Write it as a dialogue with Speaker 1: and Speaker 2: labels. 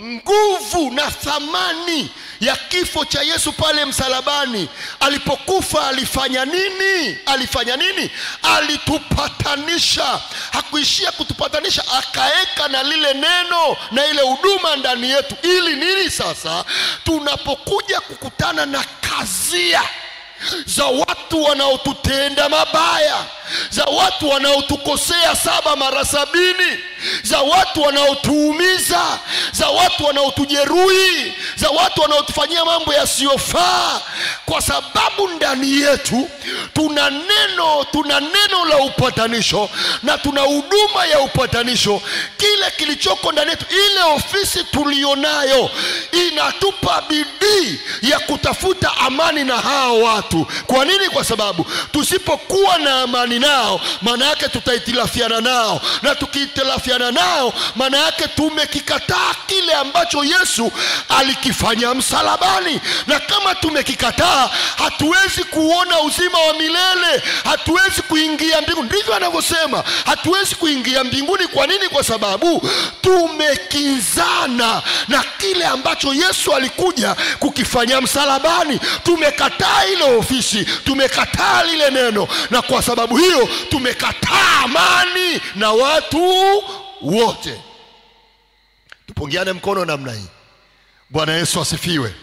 Speaker 1: Nguvu na thamani ya kifo cha Yesu pale msalabani. Alipokufa alifanya nini? Alifanya nini? Alitupatanisha. Hakuishia kutupatanisha, akaeka na lile neno na ile huduma ndani yetu. Ili nini sasa? Tunapokuja kukutana na kazia za watu wanaotutenda mabaya, za watu wanaotukosea 7 mara 70, za watu wanaotuumiza, za watu wanaotujeruhi, za watu wanaotufanyia mambo yasiyofaa, kwa sababu ndani yetu tuna neno, tuna neno la upatanisho na tuna huduma ya upatanisho. Kile kilichoko ndani yetu, ile ofisi tulionayo, inatupa bidii ya kutafuta amani na hao watu. Kwa nini? Kwa sababu tusipokuwa na amani nao, maana yake tutaitilafiana nao, na tukiitilafiana nao, maana yake tumekikataa kile ambacho Yesu alikifanya msalabani. Na kama tumekikataa, hatuwezi kuona uzima wa milele, hatuwezi kuingia mbinguni. Ndivyo anavyosema, hatuwezi kuingia mbinguni. Kwa nini? Kwa sababu tumekinzana na kile ambacho Yesu alikuja kukifanya msalabani. Tumekataa ile ofisi, tumekataa lile neno, na kwa sababu hiyo tumekataa amani na watu wote. Tupungiane mkono namna hii. Bwana Yesu asifiwe.